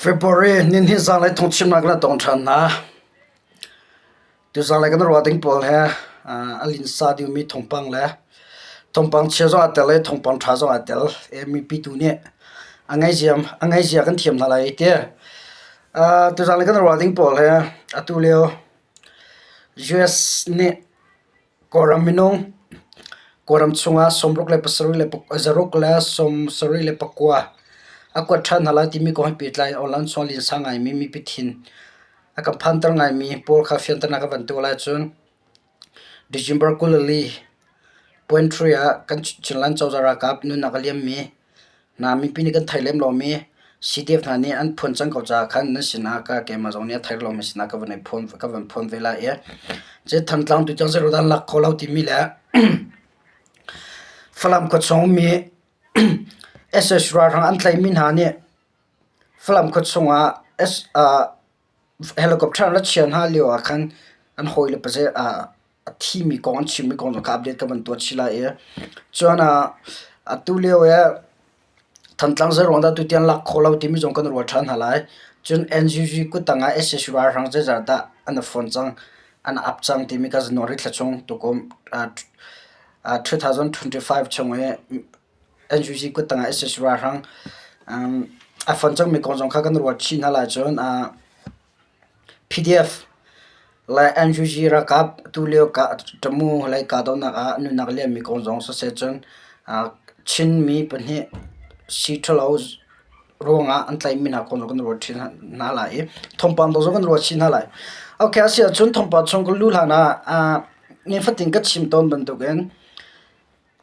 February nihnih zanlei thawngchimnak na tong ṭhan hna. Tuzanlei kan ruah ding pawl he a linsa dingmi thawngpang le thawngpang chia zong aa tel i thawngpang ṭha zong aa tel. Mipi tu nih a ngaiziam a ngaizia kan thiam hna lai ti. Tuzanlei kan ruah ding pawl he atu lio US nih Kawlram minung Kawlram chungah sawmruk le pasarih le zaruk le sawmsarih le pakua a kuat ṭhan hna lai timi kong he pehtlai in online chung ah linsa ngaimi mipi thin a kan phanter ngaimi pawl kha fianternak ka van tuah lai cun December 24 point ah kan Chinland cozah ralkap nunnak a liammi Hna mipi nih kan thei lem lomi CDF hna nih an phuan cang ko caah khan nan sinah ka keimah zong nih a thei lomi sinah ka van i phuan ka van phuan ve lai i cu Thantlang tu tiang zeiruang dah an lak kho lo timi le Falam khuachung ummi SS ralhrang an tlaihmi hna nih Falam khuachung ah helicopter an ra chia hna lio ah khan an hawile pazei ah a thimi kong an chimmi kong zong kha update ka van tuah chih lai i cun atu lio i Thantlang zeiruang dah tutiang lak khawh lo timi zong kan ruat ṭhan hna lai. Cun NUG kuttang ah sac ralhrang zeizat dah an i fon cang, an ap cang timi ka January thla chung tukum 2025 chung i NUG kuttang ah sac ralhrang a fon cangmi kong zong kha kan ruat chih hna lai. Cun PDF le NUG ralkap tulio Tamu lei kahdohnak ah nunnak liammi kong zong siseh cun Chinmi pahnih sii ṭhalo ruangah an tlaihmi hna kong zong kan ruat chin hna lai i thawngpang dawh zong kan ruat chin hna lai. Okay, a si ahcun thawngpang chung ka luh hlan ah nifatin ka chim tawn bantukin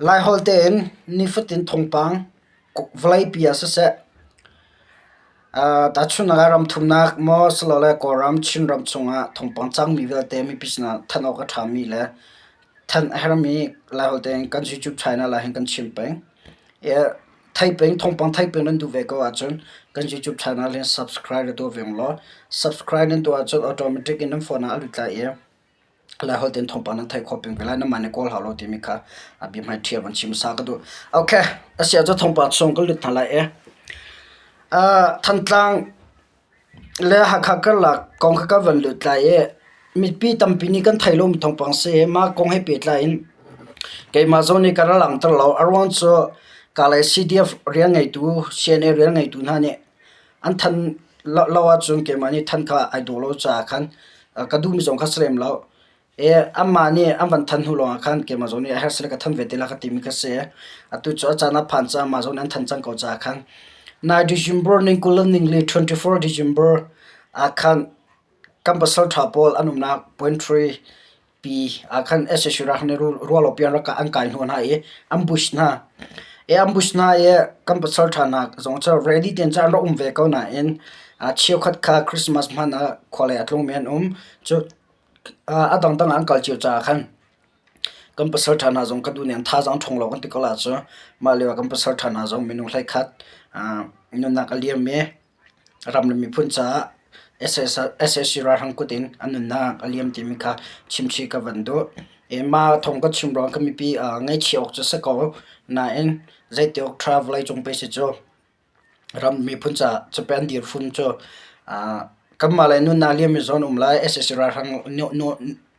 Laiholh tein nifatin thawngpang vawleipi ah siseh, tahchunhnak ah ramthumnak maw silole Kawlram, Chinram chungah thawngpang cangmi vialte mipi sinah thanh awk a ṭhami le thanh a herhmi Laiholh tein kan YouTube channel ah hin kan chim peng. Theih peng, thawngpang theih peng nan duh ve ko ahcun kan YouTube channel hin subscribe na tuah ve law subscribe nan tuah ahcun automatic in nan phone ah a lut lai i Laiholh tein thawngpang nan theih khawh peng ko lai. Nanmah nih kawl hau lo timi kha a biahmai ṭhia van chim sa ka duh. Okay, a si ahcun thawngpang chung ka lut hna lai i Thantlang le Hakha karlak kong kha ka van lut lai i mipi tampi nih kan theih lomi thawngpang si. Mah kong he pehtlai in keimah zong nih ka ra langhter lo. A ruang cu Kalay CDF rian ngeitu, CNA rian ngeitu hna nih an than lo ahcun keimah nih than kha ai dawh lo caah khan ka duhmi zong kha si lem lo. I anmah nih an van than hnu lawngah khan keimah zong nih a herh sile ka than ve te lai ka timi kha si. Atu cu a caan a phan caah mah zong nih an than cang ko caah khan nai December ning 20 le ning li 24 December ah khan kan pasal ṭha pawl an umnak point three pi ah khan sac ralhrang nih ruahlopi an rak an kai hnawh hna i an bush hna. I an bush hna i kan pasal ṭha hna zong cu ready tein cun an rak um ve ko nain cheukhat kha Christmas hmanh ah khualei a tlungmi an um. Cu a dangdang ah an kal cio caah khan kan pasal ṭha hna zong ka duh ning an thazaang ṭhawng lo kan ti ko la cu mah lio ah kan pasal ṭha hna zong minung 11 nunnak a liam i ram le miphun caah sac ralhrang kut in an nunnak a liam timi kha chimchih ka van duh. Mah thawng ka chim ruang ka mipi ngaihchia awk cu si ko nain zeiti awk ṭha vawleicung pei si cu ram miphun caah Japan dirhmun cu kanmah lei nunnak liam mi zawn um lai sac ralhrang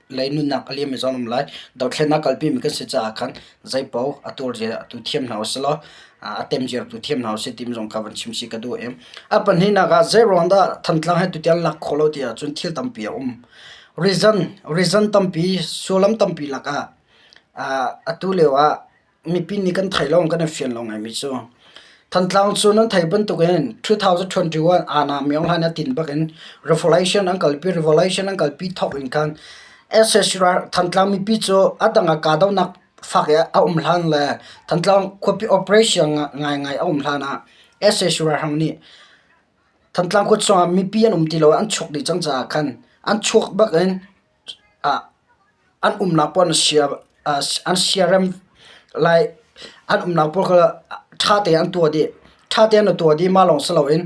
lei nunnak a liam mi zong an um lai. Dothlennak kalpi mi kan si caah khan zeipaoh a tuar zia tu thiam hna usih law a tem zia tu thiam hna usih timi zong kha van chim si ka duh i a pahnihnak ah zeiruang dah Thantlang he tutiang lak khawh lo ti ahcun thil tampi a um. Reason reason tampi sullam tampi lakah atu lio ah mipi nih kan thei lo kan i fian lo ngaimi cu Thantlang cu nan theih bantukin 2021 Ana Myo Hlan a tin bakin revolution an kalpi revolution an kalpi thawk in khan sac Thantlang mipi cu a dang ah kahdohnak fak i a um hlan le Thantlang khuapi operation ngaingai a um hlan ah sac ralhrang nih Thantlang khua chungah mipi an um ti lo an chuak dih cang caah khan an chuak bakin an umnak pawl an siarem lai an umnak pawl kha ṭha tein an tuah dih. Ṭha tein an tuah dih mah lawng si loin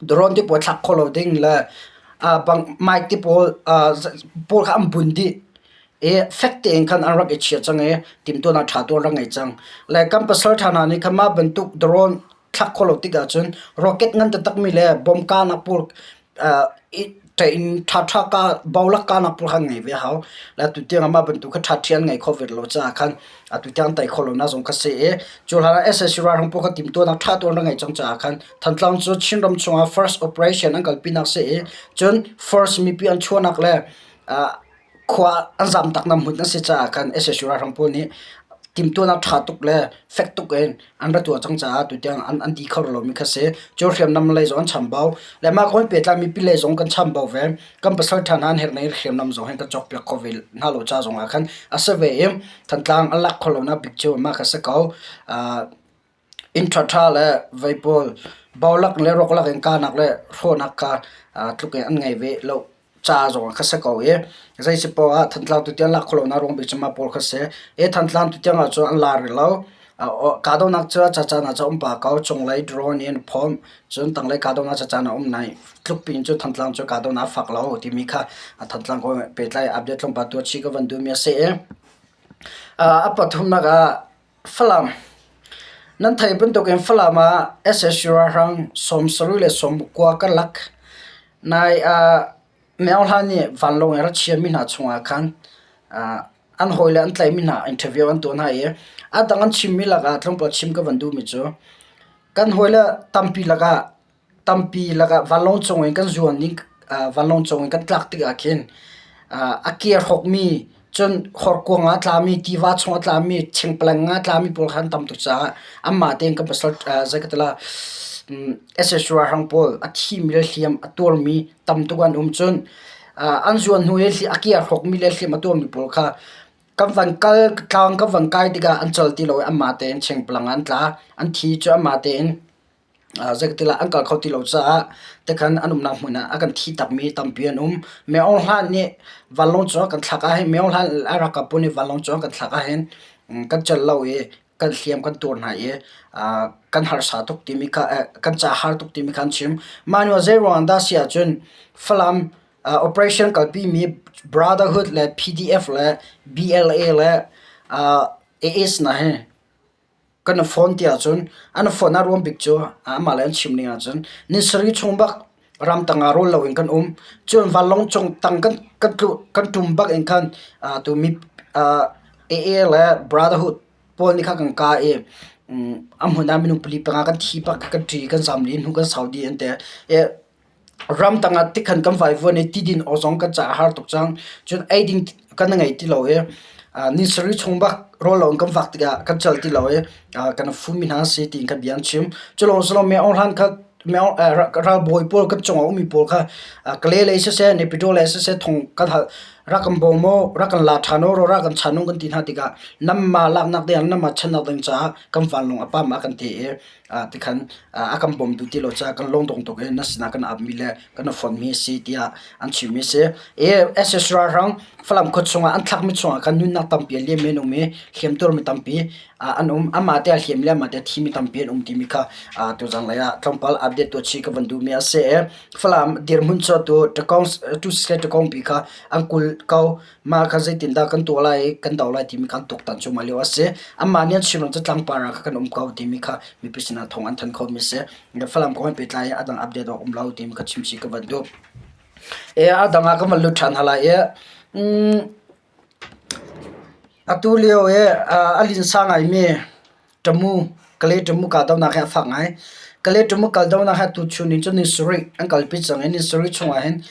drone te pawl thlak khawh lo ding le mic te pawl pawl kha an bunh dih i fek tein khan an rak i chia cang i timhtuahnak ṭha tu an rak ngei cang. Le kan pasal ṭha hna nih khan mah bantuk drone. thlak khawh lo tik ahcun rocket ngan taktakmi le bomb kahnak pawl inn ṭhaṭha ka bolak kahnak pawl kha an ngei ve a hau. Le atu tiang ah mah bantuk kha ṭhaṭhi an ngei kho ve lo caah khan atu tiang an tei khawh lonak zong kha si i cu hlan ah sac ralhrang pawl kha timhtuahnak ṭha tuan rak ngei cang caah khan Thantlang cu Chinram chungah first operation an kalpinak si i cun first mipi an chuahnak le khua an zamtaknak hmun an si caah khan sac ralhrang pawl nih timhtuahnak ṭha tuk le fek tuk in an ra tuah cang caah tutiang an ti kho lomi kha si. Cu hriamnam lei zong an chambau. Le mah kong pehtlai mipi lei zong kan chambau ve. Kan pasal ṭha hna an herh ning hriamnam zong hi kan cawkpiak kho ve hna lo ca zong ah khan a si ve i Thantlang an lak kho lonak bik cu mah kha si ko. Inn ṭhaṭha le vei pawl bolak le rawklak in kahnak le hrawhnak kha tluk in an ngei ve lo ca zong kha si ko i zei si poah ah Thantlang tutiang lak khawh lonak ruang bik cu mah pawl kha si. I Thantlang tutiang ah cun an lar rih lo. Kahdohnak cu a caan ah cun a um pah ko. Cunglei drone in phomh, cun tanglei kahdohnak caan a um nai. Tluk piin cu Thantlang cu kahdohnak a fak lo timi kha Thantlang kong he pehtlai update tlawmpal tuah chih ka van duhmi a si i a pathumnak ah Falam Nan theih bantukin Falam ah SSU ralhrang 70 le 90 karlak nai ah Myo Hla nih vanlawng in a rak chiami hna chungah khan an hawile an tlaihmi hna interview an tuah hna i a dang an chimmi lakah tlawmpal chim ka van duhmi cu kan hawile tampi lakah Tampi lakah vanlawng cung in kan zuan ning vanlawng cung in kan tlak tikah khin a ke a hrawkmi cun horkuang ah a tlami tiva chung a tlami thingpaleng ah a tlami pawl kha an tam tuk caah anmah tein kan pasal zei ka ti lai SSU ralhrang pawl a thimi le hliam a tuarmi tam tuk an um. Cun an zuan hnu i a ke a hrawkmi le hliam a tuarmi pawl kha kan van kal tlang kan van kai tikah an col ti lo i anmah tein chingpalang ah an tla. An thi cu anmah tein Zeitilah an kal kho ti lo caah tikhan an umnak hmun ah a kan thi takmi tampi an um. Myo Aung Hlan nih vanlawng cung a kan thlak ahhin Myo Aung Hlan a ralkap pawl nih vanlawng cung an kan thlak ahhin kan celh lo i kan hliam kan tuar hna i kan harsa tuk timi kha kan ca har tuk timi kha an chim. Mah hnu ah zeiruang dah si ahcun Falam operation kalpimi Brotherhood le PDF le BLA le AS hna hi Kan i fawn ti ahcun an i fawn a ruang bik cu amah le an chim ning ahcun ni sarih chung bak ramtang ah rawl loin kan um. Cun vanlawng cung tang kan kan tlu kan ṭum bak in khan tu mi AA le Brotherhood pawl nih khan kan kah i a hmun ah minung pali panga kan thi bak kan ṭi kan zam dih hnu kan sau dih an ti. Ramtang ah tikhan kan vaivuan i tidin aw zong kan caah a har tuk cang. Cun eiding kan ngei ti lo i ni sarih chung bak rawl lo in kan vak tikah kan cal ti lo i kan fumi hna si tiin kha bia an chim. Cu lawng si lo Myo Aung Hlan kha ralbawi pawl kan cungah ummi pawl kha Kale lei siseh, Naypyidaw lei siseh thong kan hal rak kan bawm u, rak kan la ṭhan u, rak kan chan u kan ti hna tikah nanmah laknak ding ah nanmah channak ding caah kan vanlawng a pam a kan ti i tikhan a kan bawm duh ti lo caah kan lungdong tuk i na sinah kan apmi le kan i fonhmi a si tiah an chimmi a si. I SS ralhrang Falam khua chungah an thlakmi chungah khan nunnak tampi a liammi an um i hliamtuarmi tampi an um. Amah te a hliam le amah te a thimi tampi an um timi kha tuzan lei ah tlawmpal update tuah chih ka van duhmi a si i Falam dirhmun cu atu Takong tu Takongpi kha an kulh ko. Mah kha zeitindah kan tuah lai i kan do lai timi kha an tuaktan cuahmah lio a si. Anmah nih an chim lo cu tlangpar ah kan um ko timi kha mipi sinah thawng an thanh khomi a si. Falam kong he pehtlai in a dang update awk um lo timi kha chim chih ka van duh. E a dang ah kan van lut ṭhan hna lai i atu lio i a linsa ngaimi Ṭamu, Kalay ṭamu kahdohnak hi a fak ngai. Kalay ṭamu kaldohnak hi tuchun in cun ni sarih an kalpi cang i ni sarih chungah hin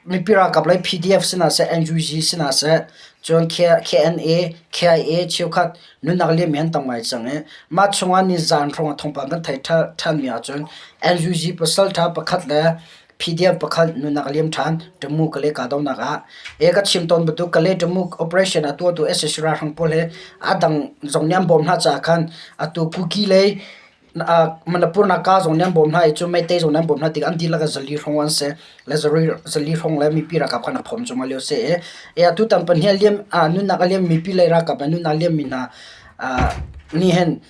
mipi ralkap lei PDF sinah seh, NUG sinah seh, cun KNA, KIA cheukhat nunnak liammi an tam ngai cang i mah chungah nizaan hrawng ah thawngpang kan theih ṭhanmi ahcun NUG pasalṭha pakhat le PDF pakhat nunnak a liam ṭhan. Tamu Kalay kahdohnak ah e ka chim tawn bantuk Kalay Tamu operation a tuahtu sac ralhrang pawl he a dang zong nih an bawm hna caah khan atu Kuki lei Manipur Naga zong nih an bawm hna i cu Meitei zong nih an bawm hna tikah an dihlak in zali hrawng an si le zali hrawng le mipi ralkap khan a phawm cuahmah lio a si i e atu tan pahnih a liam nunnak a liam mipi lei ralkap le nunnak a liammi hna nih hin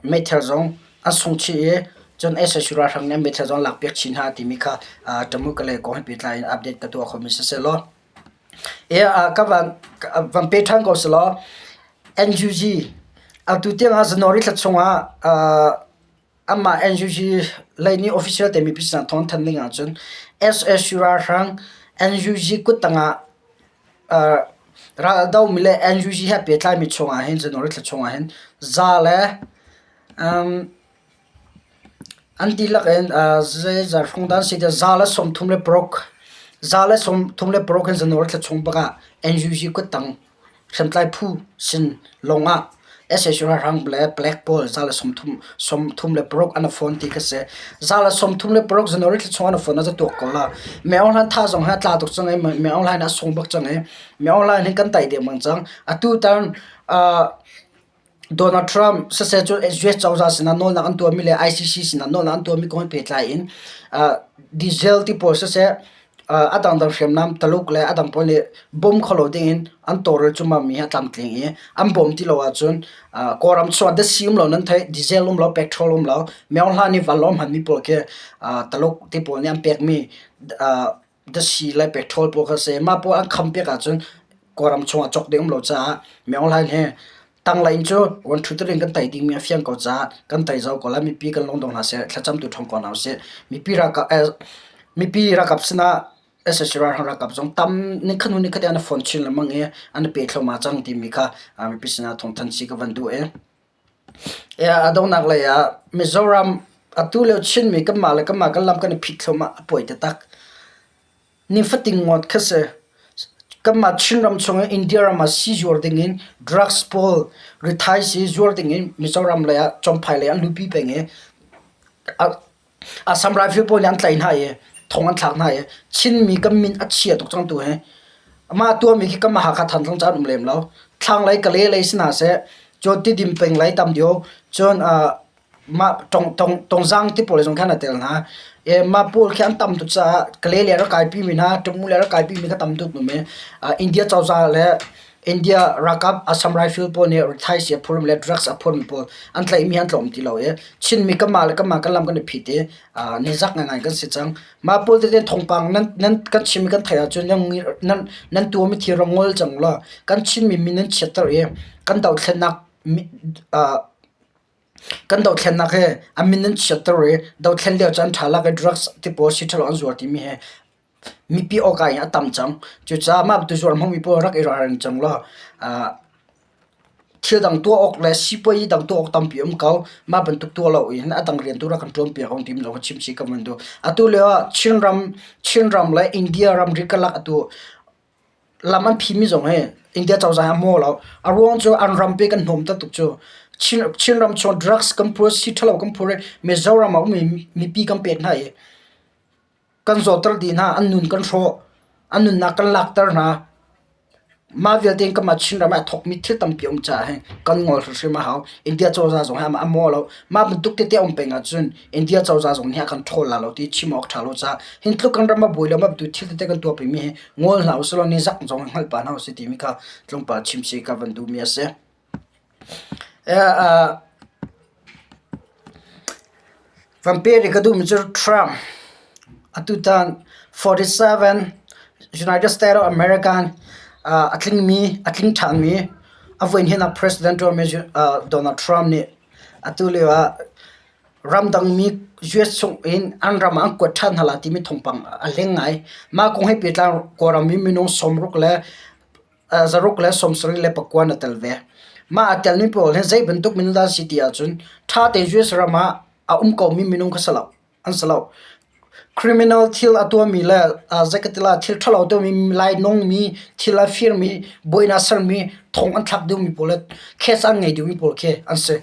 meithal zong an sung chih i cun sac ralhrang nih an meithal zong an lakpiak chih hna timi kha Tamu Kalay kong he pehtlai in update ka tuah khomi siseh law ka van pe ṭhan ko selaw NUG atu tiang ah January thla chungah. Amah NUG lei nih official te mipi sinah thawng thanh ding ahcun SSU ralhrang NUG kuttang ah ral a domi le NUG he pehtlaimi chungah hin January thla chungah hin za le an dihlak in zeizat hrawng dah an si tiah 136, 136 in January thla chung bak ah NUG kuttang hriamtlai phu sin lawng ah sac ralhrang le palek pawl 136 an i fon ti kha si. 136 January thla chung an i fon ah za tuak ko la. Myo Aung Hlaing tha zong hi a tla tuk cang i Myo Aung Hlaing a sung bak cang i Myo Aung Hlaing hi kan tai dengmang cang. Atu tan Donald Trump siseh cu US cozah sinah nawlnak an tuahmi le ICC sinah nawlnak an tuahmi kong he pehtlai in diesel ti pawl siseh a dangdang hriamnam Taluk le a dang pawl nih bawm kho lo dingin an tawlrel cuahmahmi hi a tlamtling i an bawm ti lo ahcun Kawlram chungah datsi um lo nan theih, diesel um lo, petrol um lo, Myohla nih vanlawng hmanmi pawl khi Taluk ti pawl nih an pekmi datsi le petrol pawl kha a si. Mah pawl an kham piak ahcun Kawlram chungah cawk ding um lo caah Myohla hi tanglei in cu 1 2 3 in kan tei dingmi a fiang ko caah kan tei zau ko lai. Mipi kan lungdong hna seh, thlacam tu ṭhawng ko hna usih. Mipi ralkap mipi ralkap sinah sac ralhrang ralkap zong tam nikhat hnu nikhat an i fon chin lengmang i an i pe thluahmah cang timi kha mipi sinah thawngthanh si ka van duh i. A donghnak lei ah Mizoram atu lio Chinmi kanmah le kanmah kan lam kan i phit thluahmah a pawi taktak. Nifatin ngawt kha si. Kanmah Chinram chung i India ram ah sii zuar dingin drugs pawl rithaisi sii zuar dingin Mizoram lei ah Champhai lei an luhpi peng i Assam Rifle pawl nih an tlaih hna i thong an thlak hna i Chinmi kan min a chia tuk cang tu hi. Mah tuahmi khi kanmah Hakha Thantlang ca an um lem lo. Thlanglei Kalay lei si hna seh, cun Tidim peng lei tam deuh, cun mah tongzaang ti pawl zong khan a tel hna. Mah pawl khi an tam tuk caah Kalay lei a rak kaipimi hna, Tamu lei a rak kaipimi kha tam tuk num i India cozah le India ralkap Assam Rifle pawl nih rithaisi a phurmi le drugs a phurmi pawl an tlaihmi an tlawm ti lo i Chinmi kanmah le kanmah kan lam kan i phit i nizak ngaingai kan si cang. Mah pawl tete thawngpang nan nan kan chim i kan theih ahcun nan nan nan tuahmi thil rak ngol cang law kan Chinmi min nan chiatter i kan dothlennak Kan dothlennak hi a min an chiatter i dothlen lio caan ṭha lak i drugs ti pawl si ṭhalo an zuar timi hi mipi awka in a tam cang. Cucaah mah bantuk zuar hmangmi pawl rak i ralring cang law thil dang tuah awk le sipuazi dang tuah awk tampi a um ko. Mah bantuk tuah lo in a dang rian tu rak kan ṭuanpiak rong timi zong ka chim chih ka van duh. Atu lio ah Chinram, Chinram le India ramri karlak atu Lam an phimi zong hi India cozah hi a maw lo. A ruang cu an rampi kan hnawm taktuk cu. Chinram chung drugs kan phur, sii ṭhalo kan phur i Mizoram ah ummi mipi kan pek hna i kan zawtter dih hna, an nun kan hrawh, an nunnak kan lakter hna. Mah vialte in kanmah Chinram ah a thawkmi thil tampi a um caah hin kan ngol hrimhrim a hau. India cozah zong hi a maw lo. Mah bantuk tete a um peng ahcun India cozah zong nih a kan ṭhawl la lo ti chim awk ṭha lo caah hin tluk kan ram a buai lo mah bantuk thil tete kan tuah pengmi hi ngol hna usih law nizak zong hngalh pah hna usih timi kha tlawmpal chim si ka van duhmi a si. Van pe rih ka duhmi cu Trump atutan 47 United States of America a tlingmi a tling ṭhanmi a voihnihnak president ṭuanmi Donald Trump nih atu lio ah ramdangmi US chung in an ram ah an kuat ṭhan hna lai timi thawngpang a leng ngai. Mah kong he pehtlai Kawlram mi minung 60 le 169 na tel ve. Mah a telmi pawl hi zei bantuk minung dah an si ti ahcun ṭha tein US ram ah a um komi minung kha si lo. An si lo. Criminal thil a tuahmi le zeikatila thil ṭhalo tuahmi, lainawngmi, thil a firmi, buainak sermi, thong an thlak duhmi pawl le case an ngei duhmi pawl khi an si.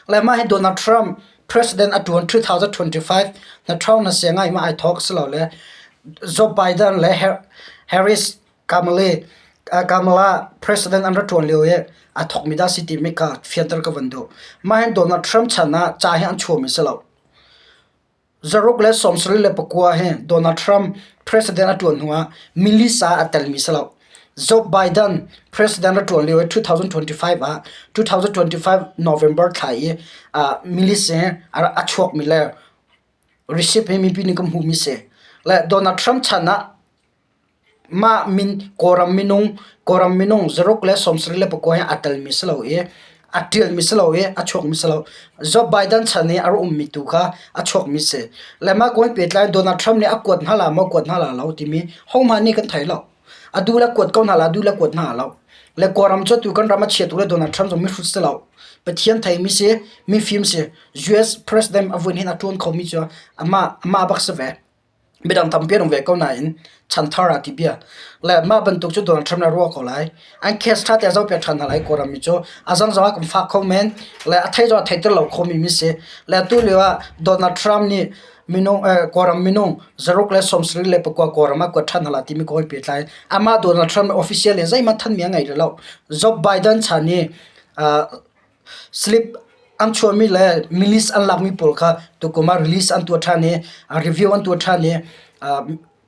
Le mah hi Donald Trump president a ṭuan 2025 na ṭhawng na sia ngai ma ai thawk si lo le Joe Biden le Harris Kamala president an ra ṭuan lio i a thawkmi dah si timi kha fianter ka van duh. Mah hin Donald Trump chan ah ca hi an chuahmi si lo. 179 hi Donald Trump president a ṭuan hnuah milisa a telmi si lo. Joe Biden president a ṭuan lio i 2025 ah 2025 November thla i milisa a chuakmi le receipt hi mipi nih kan hmuhmi si. Le Donald Trump chan ah Mah min Kawlram minung 179 hi aa telmi si lo i. A ṭialmi si lo i a chuakmi si lo. Joe Biden chan i a rak ummi tu kha a chuakmi si. Le mah kong he pehtlai in Donald Trump nih a kuat hna la maw kuat hna la lo timi hohmanh nih kan thei lo. A duh le kuat ko hna la, a duh le kuat hna lo. Le Kawlram cu atu kan ram a chia tu le Donald Trump zong mihrut si lo. Pathian theimi si, mifim si. US president a vuin hin a ṭuan khomi cu amah amah bak si ve. Midang tampi an um ve ko nain chanthar ah ti bia. Le mah bantuk cu Donald Trump nih a ruah ko lai. An case ṭha te a zohpiak ṭhan hna lai Kawlram mi cu. A zang zong ah kan fak kho men. Le a thei zong a theiter lo khomi mi si. Le atu lio ah Donald Trump nih minung eh, Kawlram minung zaruk le 74 le pakua Kawlram ah kuat ṭhan hna la timi kong he pehtlai. Amah Donald Trump official in zeihmanh thanmi a ngei rih lo. Joe Biden chan i uh, Slip an chuahmi le milis an lakmi pawl kha tukum ah release an tuah ṭhan i review an tuah ṭhan i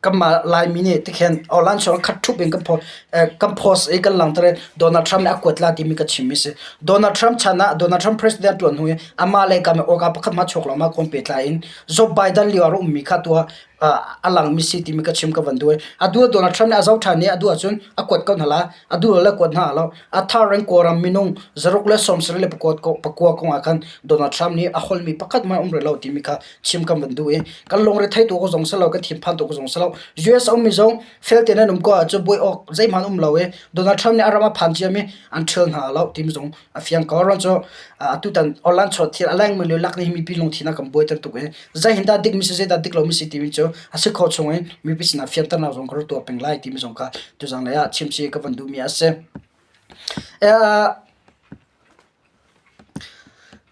kanmah Laimi nih tikhin online chung ah khat ṭhup in kan post i kan langhter i Donald Trump nih a kuat la timi ka chimmi a si. Donald Trump chan ah Donald Trump president a ṭuan hnu i amah le kam i awka pakhat hmanh chuak lo ma kong pehtlai in Joe Biden lio ah a rak ummi kha tuah a langmi si timi ka chim ka van duh i atu ah Donald Trump nih a zoh ṭhan i a duh ahcun a kuat ko hna la a duh lo le kuat hna lo a thar in Kawlram minung zaruk le 70 le pakua kong ah khan Donald Trump nih a holmi pakhat hmanh um rih lo timi kha chim kan van duh i kan lungre thei tu ko zong si lo kan thinphan tu ko zong si lo US a ummi zong fel tein an um ko ahcun buai awk zeihmanh um lo i Donald Trump nih a ram a phan ciami an ṭhil hna lo timi zong a fiang ko ruang cu atutan online chawt thil a lengmi le lak nih mipi lungthin a kan buaiter tuk i zei hin dah dikmi si zei dah dik lomi si timi cu a si khawh chung in mipi sinah fianternak zong ka rak tuah peng lai timi zong kha tuzang lei ah chim si ka van duhmi a si.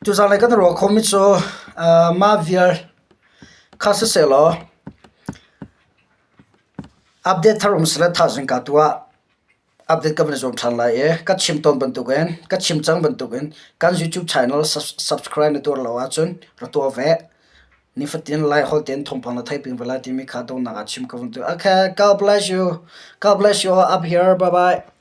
Tuzang lei kan ruah khomi cu mah vial kha sisehlaw update thar um sile thaizing ka tuah. Update ka van i zuam ṭhan lai i ka chim tawn bantukin ka chim cang bantukin kan YouTube channel subscribe na tuar lo ahcun ra tuah ve. Nifatin Laiholh tein thawngpang na theih peng ve lai timi kha donghnak ah chim ka van duh. Okay, God bless you. God bless you all up here. Bye bye.